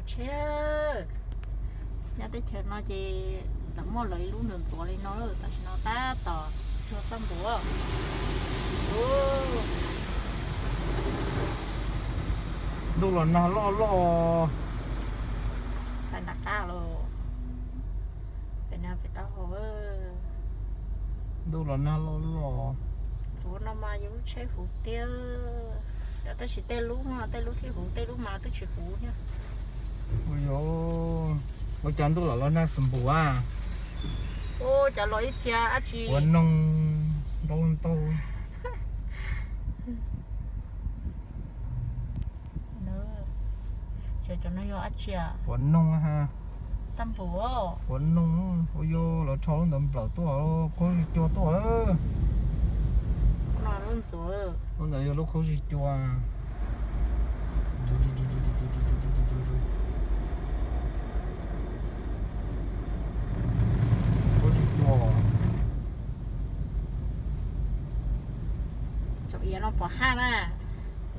Tsheb, nyob teb chaws no ces lawv muaj lawv ib lub ntxuav ntxuav li no lawm, tam sim no tab tom tsuag xab npum. Ntuj los nag loj loj. Pais nram qab los, pem no pem taub hau. Ntuj los nag loj loj. Txuav no mas yus lub tsheb huv tiag. Tab sis tej lub, tej lub thiaj huv, tej lub mas twb tsis huv thiab. Ua cas ntuj los los nag xus npum a. Ua cas los ib txhia dab tsi ua noog ntau ntau. Cov no yog dab tsi? Ua noog ha. Xab npum. Ua noog, ua yog lawv rho lub ntawd nplawm tuaj, qhov zis cua tuaj. Lub ntawd yog lub qhov zis cua. Qhov zis cua. Tsoom iav no pom haj na.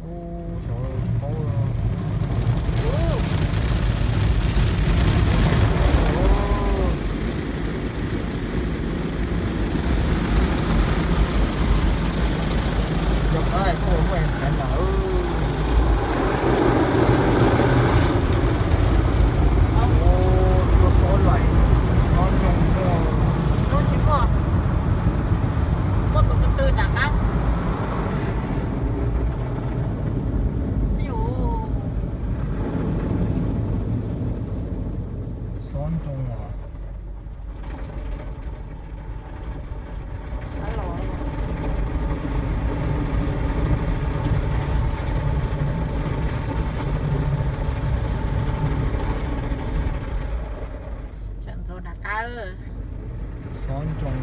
Ub, xyov tsis paub. Yog qab tuaj muaj qhaiv lawm. Ub, tuaj xob laim, xob nroo tuaj. Tsis muaj, muaj tus ko tw nram qab. Xob nroo os. Tseem ntxuav nram qab. Xob nroo.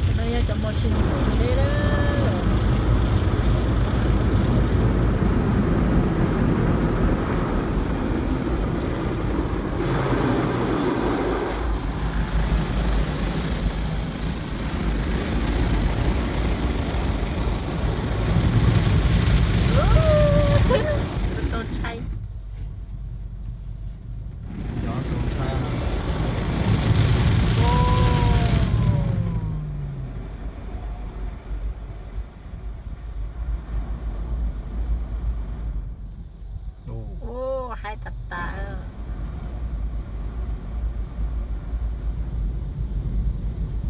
Cov no yog cov mos sis ntxuav tsheb lawm. Tau ntshai. Ub, haib tas tas.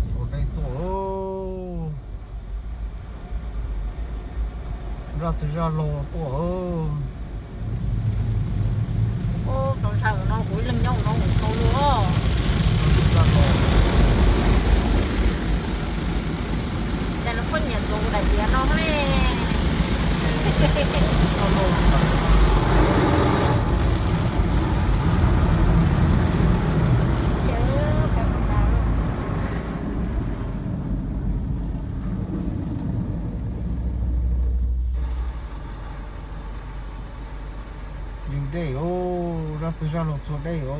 Tshuav dej tuaj. Zaj txwg zaj laug tuaj. Ub, tau ntshai no kuv ib leeg nyob no kuv tau luag. Cas lawv pheej nyiam ntxuav daim diav no ne. Yug dej os, zaj txwg zaj laug txhua dej os.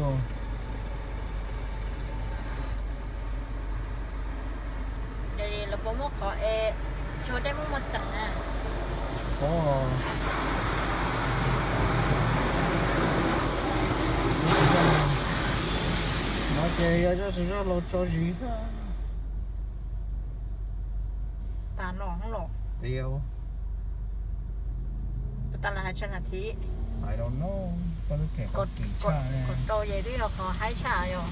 Lawv puas muab qhov es tsuag dej muaj muaj tseem na? Tsis paub. No ces yog zaj txwg zaj laug tso zis xwb. Tas no los. Tias tas lawm hais tsawg nas this? I don't know, koj twb them qhov kim tshaj. Kaum rau ces twb yog qhov haib tshaj yog.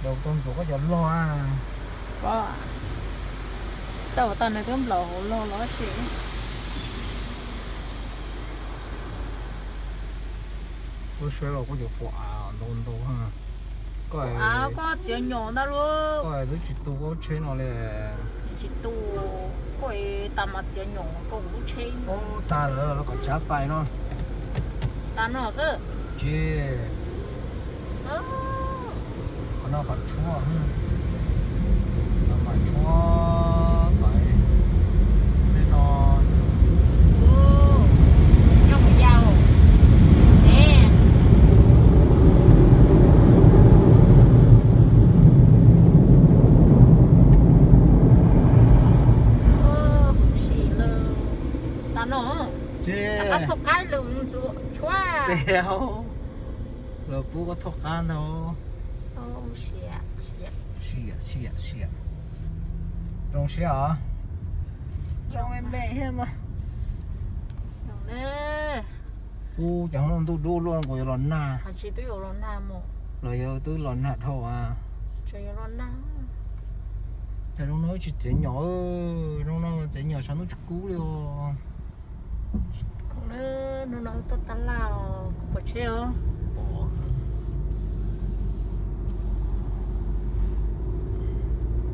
Ntaus tau ntxuav koj cov log a. Tau tau nws twb nplaum hauv log los sis. Koj saib los koj cov quav av ntau ntau. Koj av koj txiav nyom ntau lauj. Koj twb tsis tu koj tsheb no li. Tsis tu, koj tas mas txiav nyom rau kuv lub tsheb. Ub, tas lawm los kom tshav pais no. Tas no xwb. Tsis. Qhov no qhov tshuab, qhov no qhov tshuab pais tej no. Nyob mus yau ne. Sim lawm. Tas no. Qab thauj qab lus ntxuav tshuab. Tes, los pub koj thauj qab ntag. Siam, siam, siam. Zoo siab os. Zoo me me thiab mas. Ub, cas hnub no ntuj dub luaj, nkaus yuav los nag. Los yog twb los nag dhau a. Cas zoo no tsis txiav nyom, zoo no txiav nyom saum ntuj tsis kub li os. Hnub no tuaj tab laj os, koj pom tsheb os.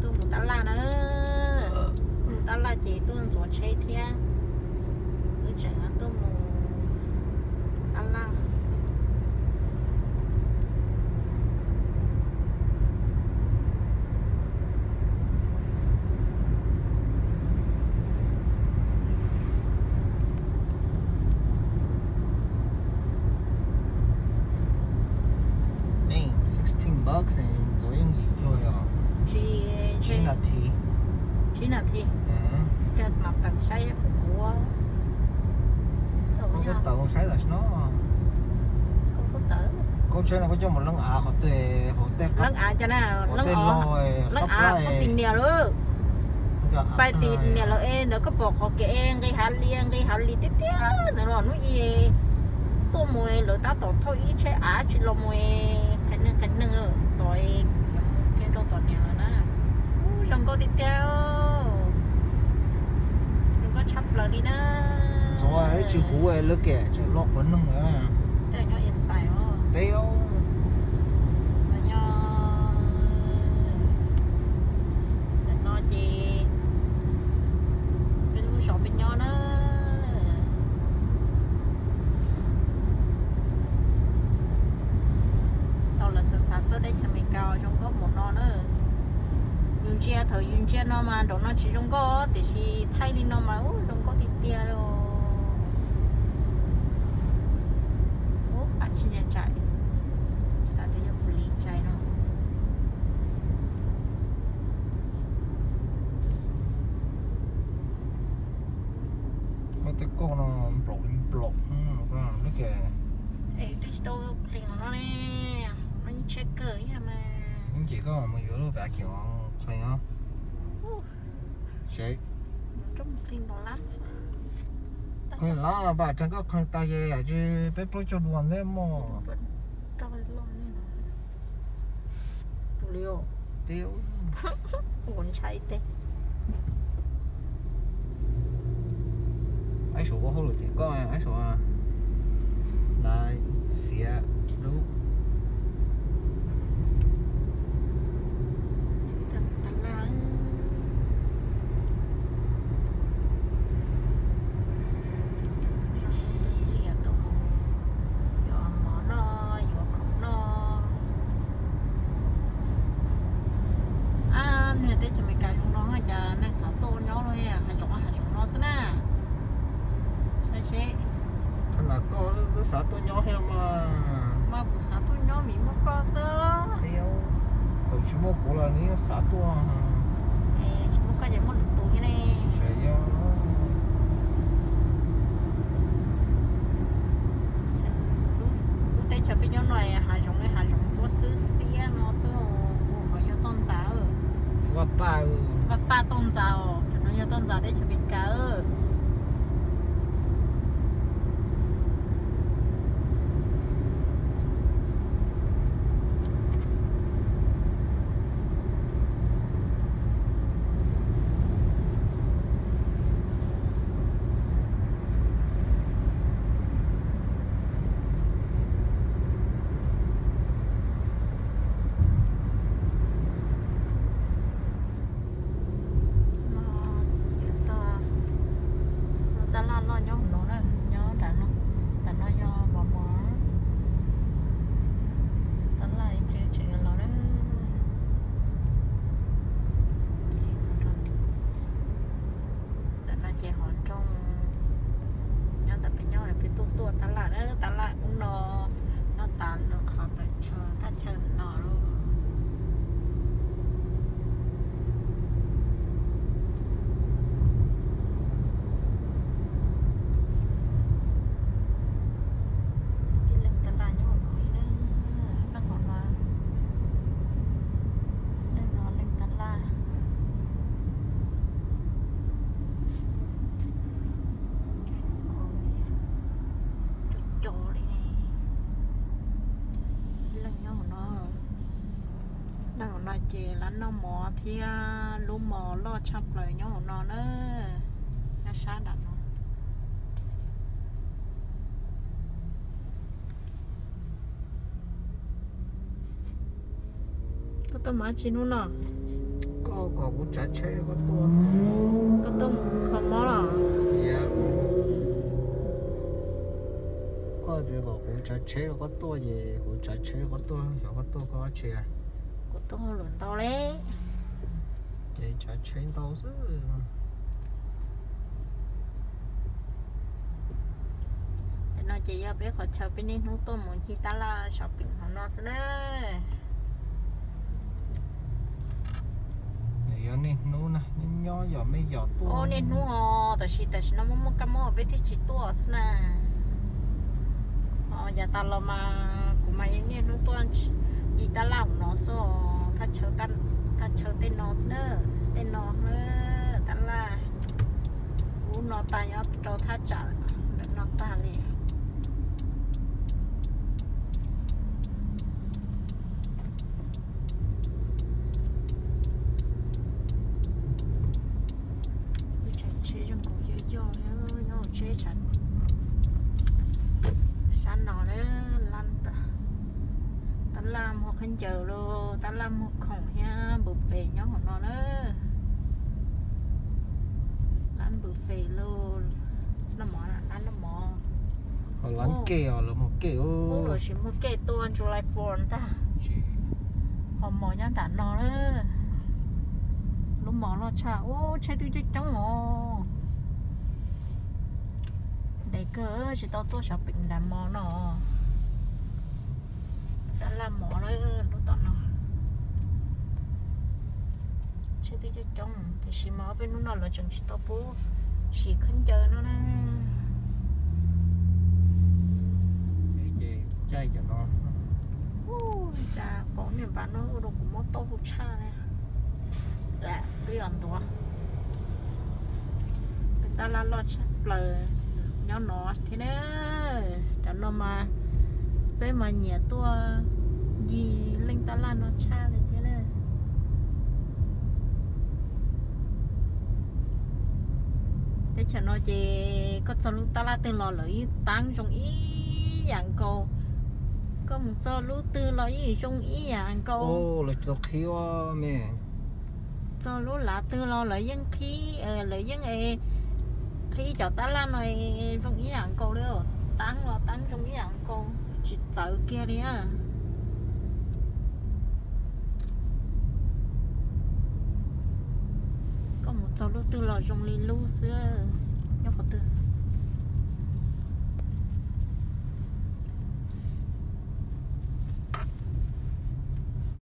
Tuaj mus tab laj na, mus tab laj ces tuaj ntxuav tsheb thiab. Wb tseem tuaj mus tab laj. Damn, sixteen bucks and ntxuav yooj yim cuag yog tsib nas this. Tsib nas this. Cog mam teem saib kuv. Koj tawm saib tam sim no. Koj tsheb no koj coj mus leej av qhov twg, hauv tej, leej av cov na, leej av, leej av pais tim niam lawm. Pais tim niam lawm es ntawd koj pom qhov kev nqis hav li, nqis hav li tiag tiag ntawd los hnub i tuaj mus lawv tab tom thauj ib tsheb av tsis los mus, qee neeg qee neeg tos kiag rau tom niam lawm na. Zoo nkauj tiag tiag, zoo nkauj tshaj plaws li na. Ntxuav ib tsis huv lawv kem tseem loj quav noog lawm. Tej nyob inside os. Tej os. Ntawm no ces peb lub zos peb nyob na. Tau lawv xav xav tuaj teb chaws Amelikas zoo nkauj npaum no na. Yus ntsia thaum yus ntsia no mas nraum no tsis zoo nkauj tiam sis thaij li no mas ub zoo nkauj tiag tiag li. Ub, pab tsis ntshai, xav tias yog police ntshai no. Koj tej kauj no nplaum li nplaum li ces. Es twb tsis tau clean no ne, no yeej tshiab kawg ib yam mas. Yeej ces koj mus yuav lub vacuum clean os. Clean lab los pab tseem koj clean tas ces yam tsis peb plaub caug duas nteb mog. Tus li os. Ua ntshai teb. Aib saum ua hauj lwm tim koj, aib saum na, xiav dub. Yuav mov noj, yuav khoom noj. Ab, nws teb chaws Amelikas zoo no cas neeg xav tuaj nyob no, hav zoov hav zoov no xwb na. Saib seb. Qhov na koj twb xav tuaj nyob thiab los mas. Mas kuv xav tuaj nyob vim muaj koj xwb. Thaum tsis muaj kuv los nws yeej xav tuaj. Tsis muaj koj ces muaj lwm tus thiab ne. Lub teb chaws peb nyob no hav zoov li hav zoov ntsuab xwb xiab no xwb, ua qhov yog toj ntxas. Vaj paj, vaj paj toj ntxas os, no yog toj ntxas teb chaws Amelikas. Nyob hauv no ces lawv noj mov thiab lub mos loj tshaj plaws nyob hauv no na, nyob sab nram no. Koj tuaj mus dab tsi hnub no? Koj kom kuv tsav tsheb rau koj tuaj. Koj tuaj mus kho mob los? Yog. Koj tias kom kuv tsav tsheb rau koj tuaj ces kuv tsav tsheb rau koj tuaj, xyov koj tuaj koj tsis. Kuv tuaj hauj lwm ntau li. Ces tsav tsheb ntau xwb. Tam no ces yog peb qhov chaw peb niaj hnub tuaj mus ncig tab laj shopping hauv no xwb na. Yog niaj hnub na, nyob nyob yog mej yog tuaj. Niaj hnub os, tab sis tam sim no muaj muaj kab mob peb thiaj tsis tuaj xwb na. Yav tas los mas kuv mas yeej niaj hnub tuaj ncig tab laj hauv no xwb, thaj chaw tej no xwb na, tej no na, tab laj ub no tag nyob rau thaj tsam ntawm no tag li. Tsheb zoo nkaus yog yog nyob hauv tsheb sab no na, tab laj muag khaub ncaws los, tab laj muag khoom thiab npus fes nyob hauv no na. Lab npus fes los, noj mov, lab noj mov. Lab kem os, lawv muag kem. Ub, lawv tsis muag kem tuaj July Fourth ntag. Ho mov nyob nram no na. Lub mos loj tshaj, ub, tsheb twb coob coob os. Ntev kawg tsis tau tuaj shopping nram mos no. Tab laj mov lub tom no. Tsheb twb coob coob tiam sis mas ob peb hnub no lawv tseem tsis tau pub siv khaub ncaws no na. Caij cov no. Ua cas pom niag npav no ua rau kuv mob taub hau tshaj li. Twb yog ntuav. Tab laj loj tshaj plaws nyob no thiab na. Cov no mas peb mas nyiam tuaj ncig leej tab laj no tshaj li thiab na. Teb chaws no ces koj txog lub tab laj twg los lawv yeej tab zoo ib yam nkaus. Koj mus txog lub twg los yeej zoo ib yam nkaus. Lawv tsis tau qhib me. Txog lub lav twg los lawv yeej qhib, lawv yeej qhib cov tab laj no zoo ib yam nkaus li, tab los tab zoo ib yam nkaus, tsis txawv kiag li na. Koj mus txog lub twg los zoo li lub xwb, nyob qhov twg.